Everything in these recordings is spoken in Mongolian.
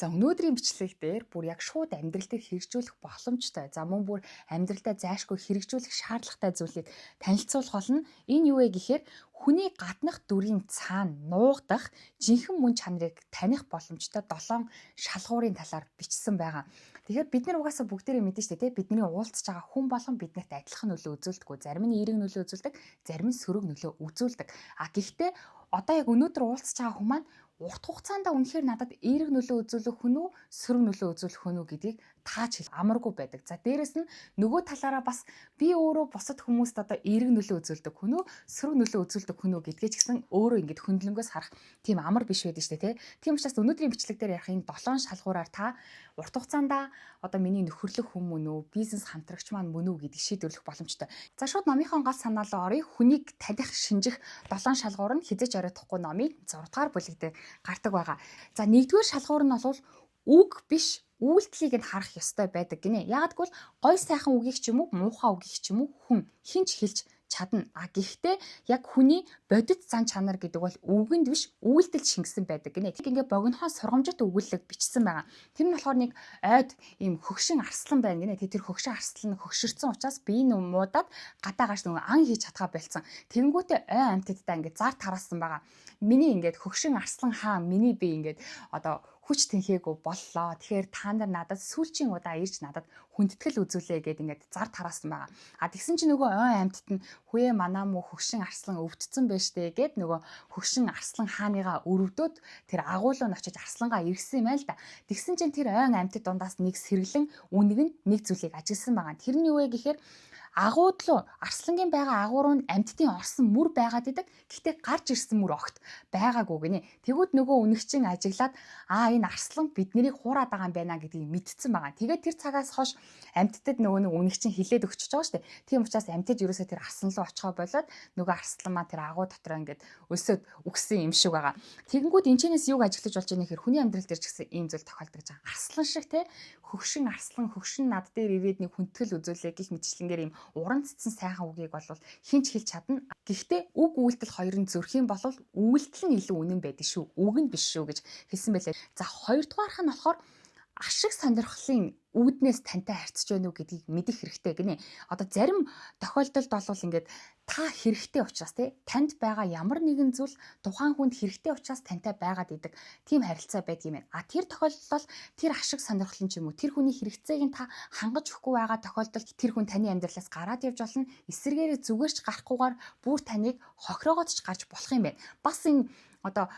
За, өнөөдрийн бичлэг дээр бүр яг шууд амьдрал дээр хэрэгжүүлэх боломжтой. За, мөн бүр амьдралдаа зайлшгүй хэрэгжүүлэх шаардлагатай зүйлийг танилцуулах болно. Энэ юу вэ гэхээр хүний гаднах дүрийн цаана нуугдах жинхэнэ мөн чанарыг таних боломжтой 7 шалгуурын талаар бичсэн байгаа. Тэгэхээр бид нар угаасаа бүгдээрээ мэднэ шүү дээ, бидний уулзж байгаа хүн болгон биднэрт адилхан нөлөө үзүүлдэггүй. Зарим нь эерэг нөлөө үзүүлдэг, зарим нь сөрөг нөлөө үзүүлдэг. А гэхдээ одоо яг өнөөдөр уулзж байгаа хүн маань урт хугацаанд үнэхээр надад эерэг нөлөө үзүүлэх хүн үү, сөрөг нөлөө үзүүлэх хүн үү гэдгийг тааж хэлэх амаргүй байдаг. За, дээрэс нь нөгөө талаараа бас би өөрөө бусад хүмүүст одоо эерэг нөлөө үзүүлдэг хүн үү, сөрөг нөлөө үзүүлдэг хүн үү гэдгээ ч гэсэн өөрөө ингэж хөндлөнгөөс харах тийм амар биш байдаг шүү дээ, тий. Тийм учраас өнөөдрийн бичлэг дээр ярих энэ 7 шалгуураар та урт хугацаанд одоо миний нөхөрлөх хүн мөн үү, бизнес хамтрагч маань мөн үү гэдгийг шийдвэрлэх боломжтой. За, шууд номынхон гол санаа руу оръё. Хүнийг таних, шинжих 7 шалгуур нь хэзээ ч оройтохгүй номын 6 дугаар бүлэг дээр гардаг байгаа. За, нэгдүгээр шалгуур нь бол үг биш, үйлдэлийг нь харах ёстой байдаг гинэ. Яагаад гэвэл гой сайхан үгийг ч юм уу, муухай үгийг ч юм уу хүн хэн ч хэлж чадна. А гэхдээ яг хүний бодит зан чанар гэдэг бол үгэнд биш, үйлдэлд шингэсэн байдаг гинэ. Тэг ингээ богинохон сургамжит өгүүлэг бичсэн байгаа. Тэр нь болохоор нэг ойд ийм хөгшин арслан байна гинэ. Тэр хөгшин арслан хөгшөрсөн учраас бие нь муудаад гадаа гарч нөгөө ан хийж чадхаа больцсон. Тэнгүүтээ ой амьтадтай ингээ зар тараасан байгаа. Миний ингээд хөгшин арслан хаан, миний бие ингээд одоо хүч тэнхээгүй боллоо. Тэгэхээр та нар надад сүүлчийн удаа ирж надад хүндэтгэл үзүүлээ гэд ингээд зар тараасан байгаа. А тэгсэн чинь нөгөө ой амьтад нь "Хүүе, манаа муу хөгшин арслан өвдсөн байж тээ" гэд нөгөө хөгшин арслан хааныгаа өрөвдөөд тэр агуулуу нь очиж арслангаа эргэсэн юм байл да. Тэгсэн чинь тэр ойн амьтад дундаас нэг сэргэлэн үнэг нь нэг зүйлийг ажигласан байгаа. Тэр нь юу вэ гэхээр агуудлуу арслангийн байгаа агуу руу амьтдын орсон мөр байгаад идэг. Гэхдээ гарч ирсэн мөр огт байгаагүй гинэ. Тэгвэл нөгөө үнэгчин ажиглаад, аа, энэ арслан биднийг хуураад байгаа юм байна гэдгийг мэдсэн байгаа. Тэгээд тэр цагаас хойш амьтдад нөгөө нэг үнэгчин хилээд өгчөж байгаа шүү дээ. Тийм учраас амьтад ерөөсөө тэр арслан руу очихоо болоод нөгөө арслан маа тэр агуу дотор ингээд өлсөөд үхсэн юм шиг байгаа. Тэгэнгүүт энэчнээс юуг ажиглаж болж байгаа нэхэр хүний амьдрал дээр ч гэсэн ийм зүйл тохиолдож байгаа. Арслан шиг те, хөгшин арслан, хөгшин над дээр ирээд нэг хүндэтгэл үзүүлээ гэх мэтчлэнгээр ийм уран цэцэн сайхан үгийг бол хэн ч хэлж чадна. Гэхдээ үг, үйлдэл хоёр нь зөрөх юм бол үйлдэл нь илүү үнэн байдаг шүү. Үг нь биш шүү гэж хэлсэн байлээ. За, хоёрдугаарх нь болохоор ашиг сонирхлын үүднээс тантай харьцаж байна уу гэдгийг мэдэх хэрэгтэй гинэ. Одоо зарим тохиолдолд бол ингээд та хэрэгтэй учраас тий, танд байгаа ямар нэгэн зүйл тухайн хүнд хэрэгтэй учраас тантай байгаад идэг тийм харилцаа байдаг юм байна. А тэр тохиолдолд бол тэр ашиг сонирхол нь ч юм уу, тэр хүний хэрэгцээг нь та хангаж өгөхгүй байгаа тохиолдолд тэр хүн таны амьдралаас гараад явж болно. Эсвэргээрээ зүгээр ч гарахгүйгээр бүр таныг хохироогоод ч гарч болох юм байна. Бас энэ одоо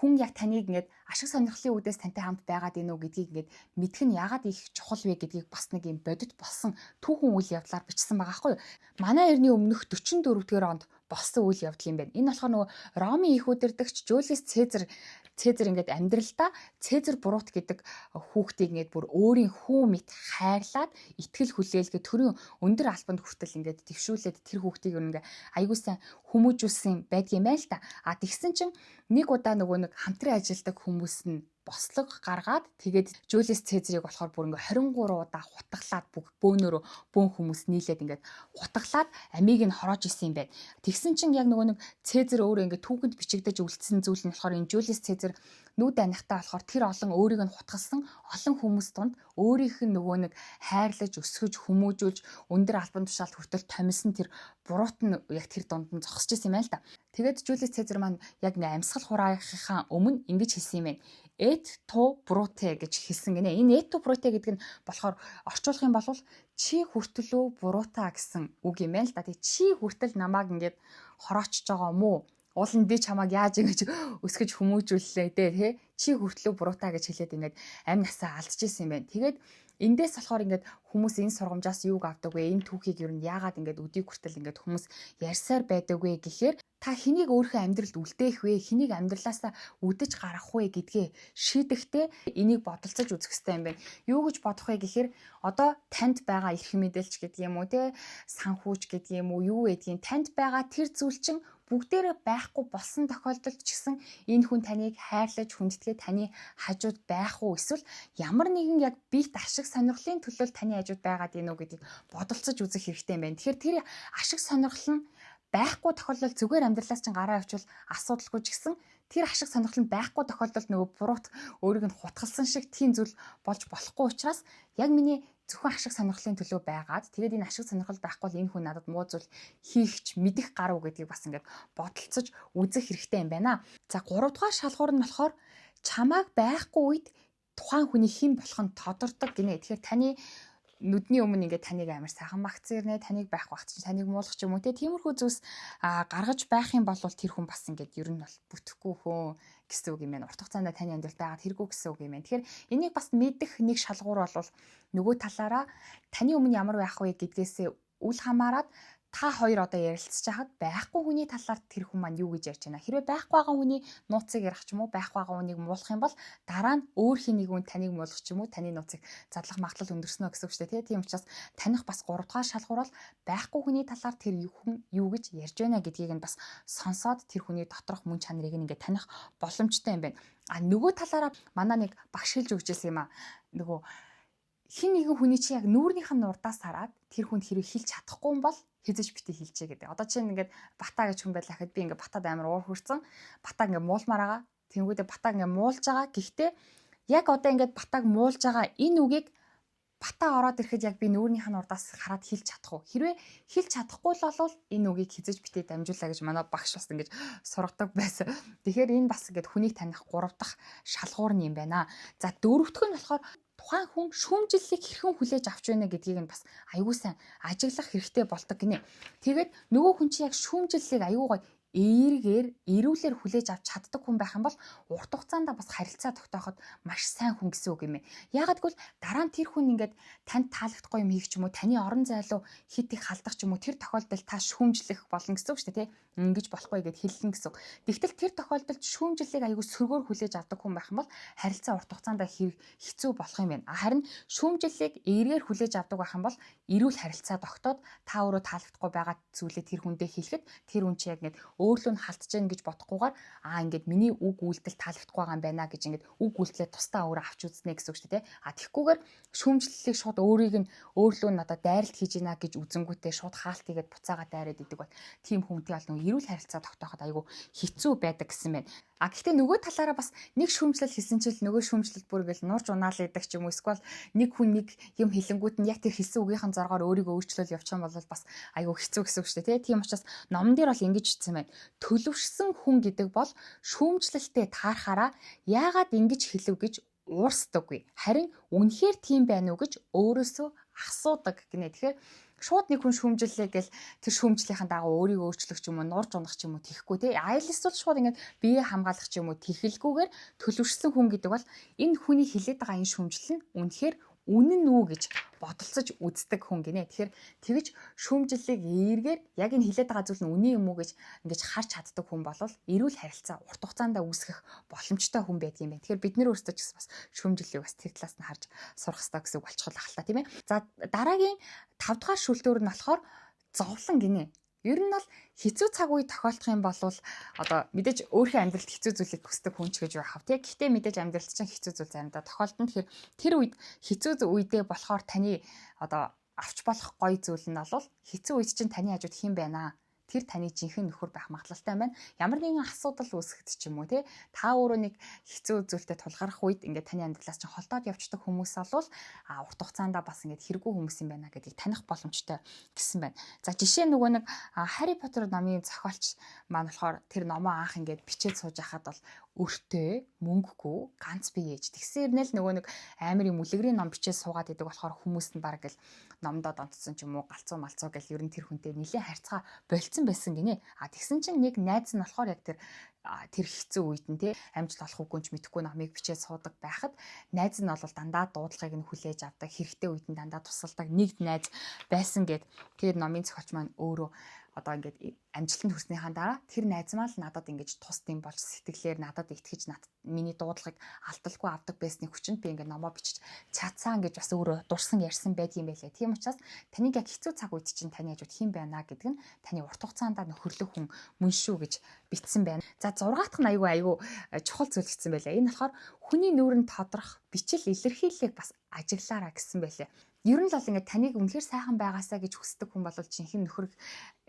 хүн яг таныг ингээд ашиг сонирхлын үүдээс тантай хамт байгаад ийн үү гэдгийг ингээд мэдэх нь яагаад их чухал вэ гэдгийг бас нэг юм бодит болсон түүхэн үйл явдлаар бичсэн байгаа байхгүй юу. Манай эртний өмнөх 44 дугаар онд болсон үйл явдал юм байна. Энэ болохоор нөгөө Ромын их удирдагч Жулиус Цезар. Цезар ингээд амьдралдаа Цезар Брут гэдэг хүүхдийг ингээд бүр өөрийн хүү мэт хайрлаад, итгэл хүлээлгээ төрийн өндөр албанд хүртэл ингээд дэвшүүлээд тэр хүүхдийг ингээд аягүй сайн хүмүүжүүлсэн байдгийм байл та. А тэгсэн чинь нэг удаа нөгөө нэг хамтран ажилладаг хүмүүс нь бослого гаргаад, тэгээд Жулиус Цезарыг болохоор бүр ингээ 23 удаа хутгалаад, бүх бөөнөрөө бөөн хүмүүс нийлээд ингээд хутгалаад амийг нь хороож исэн юм байна. Тэгсэн чинь яг нөгөө нэг Цезар өөрөө ингээ түүхэнд бичигдэж үлдсэн зүйл нь болохоор энэ Жулиус Цезар нүд анихдаа болохоор тэр олон өөрийг нь хутгалсан олон хүмүүс дунд өөрийнх нь нөгөө нэг хайрлаж, өсгөж, хүмүүжүүлж, өндөр албан тушаалд хүртэл томилсон тэр Брут нь яг тэр дунд нь зогсож исэн юм байна л да. Тэгээд Жулиус Цезар маань яг ингээ амьсгал хураахынхаа өмнө ингэж хэлсэн юм байна. "Et tu, Brute" гэж хэлсэн гинэ. Энэ "Et tu, Brute" гэдэг нь болохоор орчуулах юм бол "Чи хүртэл үү, Брутаа" гэсэн үг юм байна л да. Тэг чи хүртэл намайг ингээд хороочж байгаа юм уу? Уул нь би чамайг яаж ингэж өсгөж хүмүүжүүллээ дээ, тэ, чи хүртэл үү, Брутаа гэж хэлээд ингээд амь насаа алдчихсан юм байна. Тэгээд эндээс болохоор ингээд хүмүүс энэ сургамжаас юуг авдаг вэ? Энэ түүхийг ер нь яагаад ингээд өдийг хүртэл ингээд хүмүүс ярьсаар байдаг вэ гэхээр та хэнийг өөрийнхөө амьдралд үлдээх вэ? Хэнийг амьдралаасаа үдэж гаргах вэ гэдгээ шийдэхдээ энийг бодолцож үзэх хэрэгтэй юм байна. Юу гэж бодох вэ гэхээр одоо танд байгаа эрх мэдэлч гэдэг юм уу те, санхүүч гэдэг юм уу, юу гэдгийг, танд байгаа тэр зүйл чинь бүгдээрээ байхгүй болсон тохиолдолд ч гэсэн энэ хүн таныг хайрлаж, хүндэтгээ таны хажууд байх уу, эсвэл ямар нэгэн яг бит ашиг сонирхлын төлөө таны хажууд байгаад ийн үү гэдгийг бодолцож үзэх хэрэгтэй юм байна. Тэгэхээр тэр ашиг сонирхол нь байхгүй тохиолдолд зүгээр амьдралаас чинь гараа явуучвал асуудалгүй ч гэсэн Тэр ашиг сонирхол нь байхгүй тохиолдолд нөгөө буруут өөрийг нь хутгалсан шиг тийм зүйл болж болохгүй учраас яг миний зөвхөн ашиг сонирхлын төлөө байгаад тэгээд энэ ашиг сонирхол байхгүй бол энэ хүн надад муу зүйл хийх ч мэдэх гаруу гэдгийг бас ингээд бодолцож үзэх хэрэгтэй юм байна. За, 3 дугаар шалгуур нь болохоор чамааг байхгүй үед тухайн хүний хэн болох нь тодордог гинэ. Тэгэхээр таны нүдний өмнө ингээд таныг амар сайхан магтсан ирнэ, таныг байх багт чинь таныг муулах ч юм уу те, тиймэрхүү зүйлс гаргаж байх юм бол тэр хүн бас ингээд ер нь бол бүтэхгүй хөө гэсэн үг юм байна. Урт хугацаанд таны амьдралд байгаад хэрэггүй гэсэн үг юм байна. Тэгэхээр энийг бас мэдэх нэг шалгуур бол нөгөө талаараа таны өмнө ямар байх вэ гэдгээсээ үл хамааран та хоёр одоо ярилцж байхад байхгүй хүний талаар тэр хүн маань юу гэж ярьж байна. Хэрвээ байхгүй байгаа хүний нууцыг ярих ч юм уу, байхгүй байгаа хүнийг муулах юм бол дараа нь өөр хэн нэг хүн таныг муулах ч юм уу, таны нууцыг задлах магадлал өндөрснө гэсэн үг шүү дээ, тий. Тийм учраас таних бас 3 дугаар шалгуур бол байхгүй хүний талаар тэр хүн юу гэж ярьж байна гэдгийг нь бас сонсоод тэр хүний доторх мөн чанарыг нь ингээд таних боломжтой юм байна. А нөгөө талаараа манай нэг багш хэлж өгч ирсэн юм а. Нөгөө хэн нэгэн хүний чи яг нүүрнийх нь урдаас хараад тэр хүнд хэрэг хэлж чадахгүй юм бол хэзээ ч битгий хэлчихье гэдэг. Одоо чинь ингээд Бата гэж хүн байлаа гэхэд би ингээд Батад амар уур хүрсэн. Батаг ингээд муулмаар байгаа. Тэнгүүдээ Батаг ингээд муулж байгаа. Гэхдээ яг одоо ингээд Батаг муулж байгаа энэ үгийг Бата ороод ирэхэд яг би нүүрнийх нь урдаас хараад хэлж чадах уу? Хэрвээ хэлж чадахгүй л бол энэ үгийг хэзээ ч битгий дамжуулаа гэж манай багш бас ингэж сургадаг байсан. Тэгэхээр энэ бас ингээд хүнийг таних 3 дахь шалгуур нь юм байна. За, дөрөвдөх нь болохоор тухайн хүн шүүмжлэлийг хэрхэн хүлээж авч байна гэдгийг нь бас аягүй сайн ажиглах хэрэгтэй болдог гинэ. Тэгээд нөгөө хүн чинь яг шүүмжлэлийг аягүй гоё эергээр, эрүүлэр хүлээж авч чаддаг хүн байх юм бол урт хугацаанд бас харилцаа тогтооход маш сайн хүн гэсэн үг юм ээ. Яагаад гэвэл дараа нь тэр хүн ингээд танд таалагдахгүй юм хийх ч юм уу, таны орон зайлуу хит их халдах ч юм уу, тэр тохиолдолд та шүүмжлэх болно гэсэн үг шүү дээ, тий. Ингэж болохгүй гэд хэллэн гэсэн үг. Тэгтэл тэр тохиолдолд шүүмжлэлийг аягүй сөргөөр хүлээж авдаг хүн байх юм бол харилцаа урт хугацаанд хэцүү болох юм байна. Харин шүүмжлэлийг эергээр хүлээж авдаг байх юм бол эрүүл харилцаа тогтоод, та өөрөө таалагдахгүй байгаа зүйлээ тэр хүндээ хэлэхэд тэр хүн чи яг ингээд өөрлөө нь халтж гин гэж бодохгүйгээр, аа, ингээд миний үг үйлдэл таалагдахгүй байгаа юм байна гэж ингээд үг үйлдэлээ тусдаа өөрөө авч үзнэ гэсэн үг шүү дээ. А тэгхгүйгээр шүүмжлэлийг шууд өөрийг нь өөрлөө нь одоо дайралт хийж гинэ гэж үзэнгүүтээ шууд хаалт хийгээд буцаага дайраад идэг бол тийм хүнтэй бол нөгөө эрүүл харилцаа тогтооход айгүй хэцүү байдаг гэсэн байна. А гэхдээ нөгөө талаараа бас нэг шүүмжлэл хийсэн чил нөгөө шүүмжлэл бүр ингээл нурж унаал идэг ч юм уу, эсвэл нэг хүн нэг юм хэлэнгүүт нь яг тэр хэлсэн үгийнхэн зоргоор өөрийгөө өөрчлөөл явчих юм бол бас айгүй хэцүү гэсэн үг шүү дээ, тийм учраас номон дээр бол ингэж хэлсэн байна. Төлөвшсөн хүн гэдэг бол шүүмжлэлтэд таарахаараа яагаад ингэж хэлэв гэж уурсдаггүй. Харин үнэхээр тийм байна уу гэж өөрөөсөө асуудаг гинэ. Тэгэхээр шууд нэг хүн шүүмжлэлээ гэл тэр шүүмжлэлийн дагуу өөрийгөө өөрчлөх ч юм уу, нурж унах ч юм уу тийхгүй те. Айл эсвэл шууд ингээд бие хамгаалах ч юм уу тэхэлгүүгээр төлөвшсөн хүн гэдэг бол энэ хүний хэлээд байгаа энэ шүүмжлэл нь үнэхээр үнэн үү гэж бодолцож үздэг хүн гинэ. Тэгэхээр тэгж шүүмжлэлийг эергээр яг энэ хэлээд байгаа зүйл нь үнэн юм уу гэж ингэж харж чаддаг хүн бол эрүүл харилцаа урт хугацаанд үүсгэх боломжтой хүн байдаг юм байна. Тэгэхээр бид нар өөрсдөө ч гэсэн бас шүүмжлэлийг бас тэр талаас нь харж сурах хэрэгтэй гэсэн үг болчихлоо хэл та, тийм ээ. За, дараагийн 5 дугаар шүлтүүр нь болохоор зовлон гинэ. Ер нь бол хэцүү цаг үе тохиолдох юм бол одоо мэдээж өөрийнхөө амьдралд хэцүү зүйлийг хүсдэг хүн ч гэж байх тий. Гэхдээ мэдээж амьдралд чинь хэцүү зүйл заримдаа тохиолдоно. Тэгэхээр тэр үед, хэцүү үедээ болохоор таны одоо авч болох гоё зүйл нь бол хэцүү үед чинь таны хажууд хэн байна, тэр таны жинхэнэ нөхөр байх магадлалтай байна. Ямар нэгэн асуудал үүсгэхэд ч юм уу, те, та өөрөө нэг хэцүү зүйлтэй тулгарх үед ингээд таны амьдралаас чинь холдоод явцдаг хүмүүс болвол урт хугацаанд бас ингээд хэрэггүй хүмүүс юм байна гэдгийг таних боломжтой гэсэн байна. За, жишээ нөгөө нэг Harry Potter номын зохиолч маань болохоор тэр номоо анх ингээд бичээд сууж байхад бол өртөө, мөнгөгүй, ганц бие ээж. Тэгсэн ирнэл нөгөө нэг амар юм үлгэрийн ном бичээд суугаад идэг болохоор хүмүүс нь баг л номдоо донтсон ч юм уу, галзуу малцуу гэл ер нь тэр хүнтэй нэлээд харьцаа болцсон байсан гинэ. А тэгсэн чинь нэг найз нь болохоор яг тэр тэр хэцүү үед нь, те, амжилт олох үгүй ч мэдэхгүй номыг бичээд суудаг байхад найз нь бол дандаа дуудлагыг нь хүлээж авдаг, хэрэгтэй үед нь дандаа тусалдаг нэг найз байсан гэд. Тэгээд номын зохиолч маань өөрөө одоо ингээд амжилтанд хүрснийхаа дараа тэр найз маань л надад ингэж тус дэм болж сэтгэлээр надад итгэж, над миний дуудлагыг алдалгүй авдаг байсны хүчинд би ингээд номоо бичиж чадсан гэж бас өөрөө дурсан ярьсан байдаг юм байлээ. Тийм учраас таныг яг хэцүү цаг үед чинь таны хажууд хэн байна гэдэг нь таны урт хугацаанд нөхөрлөх хүн мөн шүү гэж бичсэн байна. За, 6 дахь нь айгүй айгүй чухал зүйл гэсэн байлаа. Энэ болохоор хүний нүүрэнд тодрох бичил илэрхийллийг бас ажиглаараа гэсэн байлээ. Ер нь л бол ингээд таныг үнэхээр сайхан байгаасаа гэж хүсдэг хүн бол жинхэнэ нөхөр,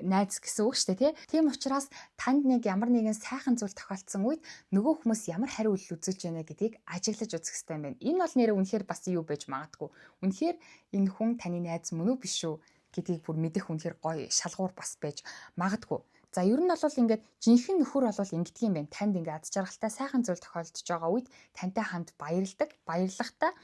найз гэсэн үг шүү дээ, тий. Тийм учраас танд нэг ямар нэгэн сайхан зүйл тохиолдсон үед нөгөө хүмүүс ямар хариу үйлдэл үзүүлж байна гэдгийг ажиглаж үзэх хэрэгтэй юм байна. Энэ бол нээрээ үнэхээр бас юу байж магадгүй. Үнэхээр энэ хүн таны найз мөн үү, биш үү гэдгийг бүр мэдэх үнэхээр гоё шалгуур бас байж магадгүй. За, ер нь бол ингээд жинхэнэ нөхөр бол ингэдэг юм байна. Танд ингээд аз жаргалтай сайхан зүйл тохиолдож байгаа үед тантай хамт баярладаг, баярлахдаа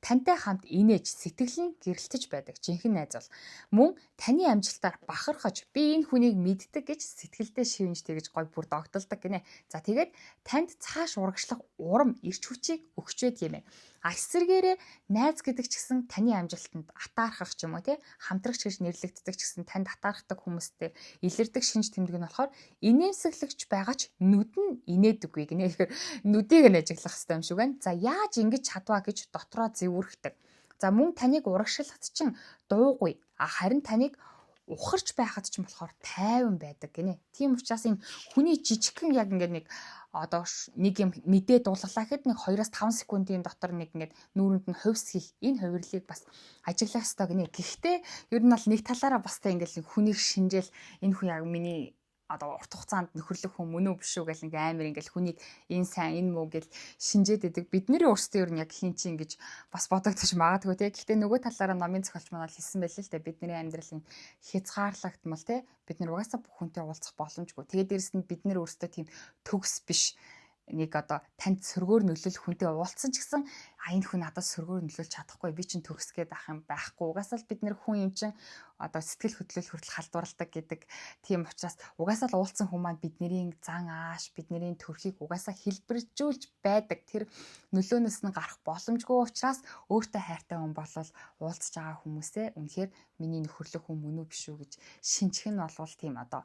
тантай хамт инээж, сэтгэл нь гэрэлтэж байдаг жинхэнэ найз бол. Мөн таны амжилтаар бахархаж, би энэ хүнийг мэддэг гэж сэтгэлдээ шивнэж, тэгэж гой бүр догдолдог гинэ. За, тэгээд танд цааш урагшлах урам, эрч хүчийг өгч байдаг юм байна. А эсвэргээрээ найз гэдэг ч гэсэн таны амжилтанд атаархах ч юм уу, тий, хамтрагч гэж нэрлэгддэг ч гэсэн танд атаархдаг хүмүүстэй илэрдэг шинж тэмдэг нь болохоор инээмсэглэгч байгаа ч нүд нь инээдэггүй гинэ. Тэгэхээр нүдийг нь ажиглах хэрэгтэй юм шиг байна. За, яаж ингэж чадваа гэж дотроо зэвүүрхдэг. За, мөн таныг урагшлахад чинь дуугүй. А харин таныг ухарч байхад ч болохоор тайван байдаг гинэ. Тийм учраас энэ хүний жижигхэн яг ингээд нэг одоо нэг юм мэдээ дуулгалаа гэхэд нэг 2-5 секундын дотор нэг ингээд нүүрэнд нь хувьс хийх энэ хувирлыг бас ажиглах ёстой гинэ. Гэхдээ ер нь бол нэг талаараа бас та ингээд хүнийг шинжээл, энэ хүн яг миний одоо урт хугацаанд нөхөрлөх хүн мөн үү, биш үү гэл ингээ амар ингээл хүнийг энэ сайн, энэ муу гэл шинжээд идэг. Бидний өөрсдөө ер нь яг хин чинь гэж бас бодогдож магадгүй, те. Гэхдээ нөгөө талаараа номын зохиолч маань хэлсэн байлээ л дээ. Бидний амьдралын хязгаарлагдмал, те. Бид нар угаасаа бүх хүнтэй уулзах боломжгүй. Тэгээд дээрэс нь бид нар өөрсдөө тийм төгс биш. Нэг одоо танд сөргөөр нөлөөлөх хүнтэй уулзсан ч гэсэн а энэ хүн надад сөргөөр нөлөөлж чадахгүй, би чинь төгс гээд ах юм байхгүй. Угаасаа л бид нэр хүн юм чинь одоо сэтгэл хөдлөл хүртэл халдварладаг гэдэг. Тийм учраас угаасаа л уулзсан хүн маань бидний зан ааш, бидний төрхийг угаасаа хэлбэржүүлж байдаг. Тэр нөлөөнөөс нь гарах боломжгүй учраас өөртөө хайртай хүн болол уулзж байгаа хүмүүсээ үнэхээр миний нөхөрлөх хүн мөн үү, биш үү гэж шинжих нь болвол тийм одоо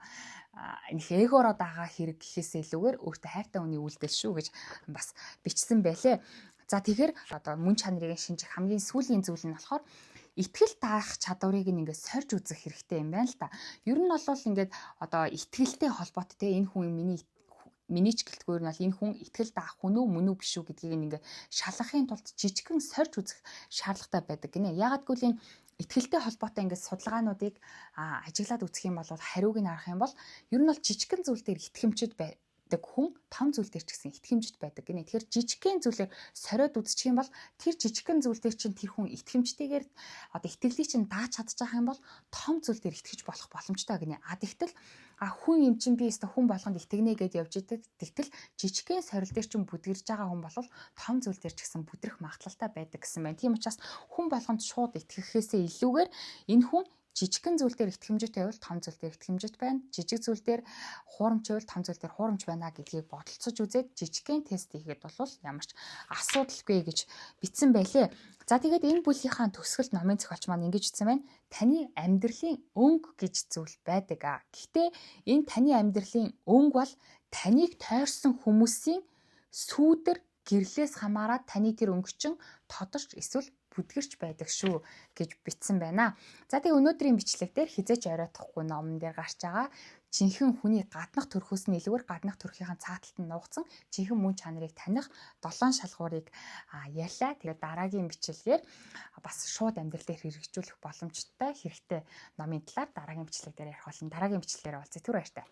нэг эгоороо дагаа хэрэг гэхээсээ илүүгээр өөртөө хайртай хүний үйлдэл шүү гэж бас бичсэн байлээ. За, тэгэхээр одоо мөн чанарыг шинжих хамгийн сүүлийн зүйл нь болохоор итгэл даах чадварыг ингээд сорж үзэх хэрэгтэй юм байна л та. Ер нь бол ингээд одоо итгэлтэй холбоотой, те, энэ хүн миний ч гэлтгүй нь бол энэ хүн итгэл даах хүн үү, мөн үү, биш үү гэдгийг ингээд шалгахын тулд жижигхэн сорж үзэх шаардлагатай байдаг гинэ. Яагаад гэвэл энэ итгэлтэй холбоотой ингээд судалгаануудыг ажиглаад үзэх юм бол, хариуг нь харах юм бол ер нь бол жижигхэн зүйл дээр итгэмжид байдаг хүн том зүйл дээр ч гэсэн итгэмжит байдаг гинэ. Тэгэхээр жижигхэн зүйлээр сориод үзчих юм бол тэр жижигхэн зүйл дээр чинь тэр хүн итгэмжтэйгээр одоо итгэлийг чинь дааж чадчих юм бол том зүйл дээр итгэж болох боломжтой гинэ. А тэгтэл хүн юм чинь би өстө хүн болгонд итгэнэ гэдээ явж идэг. Тэгтэл жижигхэн сорил дээр чинь бүдгэрж байгаа хүн бол том зүйл дээр ч гэсэн бүдрэх магадлалтай байдаг гэсэн байна. Тийм учраас хүн болгонд шууд итгэхээсээ илүүгээр энэ хүн жижигхэн зүйл дээр итгэмжтэй байвал том зүйл дээр итгэмжит байна. Жижиг зүйл дээр хуурамч байвал том зүйл дээр хуурамч байна гэдгийг бодолцож үзээд жижигхэн тест хийхэд бол ямар ч асуудалгүй гэж бичсэн байлээ. За, тэгээд энэ бүлгийнхаа төгсгөлд номын зохиолч маань ингэж бичсэн байна. Таны амьдралын өнгө гэж зүйл байдаг. Гэхдээ энэ таны амьдралын өнгө бол таныг тойрсон хүмүүсийн сүүдэр гэрлээс хамаарат таны тэр өнгө чинь тодорч эсвэл бүдгэрч байдаг шүү гэж бичсэн байна. За, тэгээ өнөөдрийн бичлэг дээр хэзээ ч оройтохгүй номон дээр гарч байгаа жинхэнэ хүний гаднах төрхөөс нь илүүгээр гаднах төрхийнхээ цааталт нь нуугдсан жинхэнэ мөн чанарыг таних 7 шалгуурыг ярьлаа. Тэгээд дараагийн бичлэгээр бас шууд амьдрал дээр хэрэгжүүлэх боломжтой хэрэгтэй номын талаар дараагийн бичлэг дээр ярих болно. Дараагийн бичлэгээр уулзъя. Түр баяртай.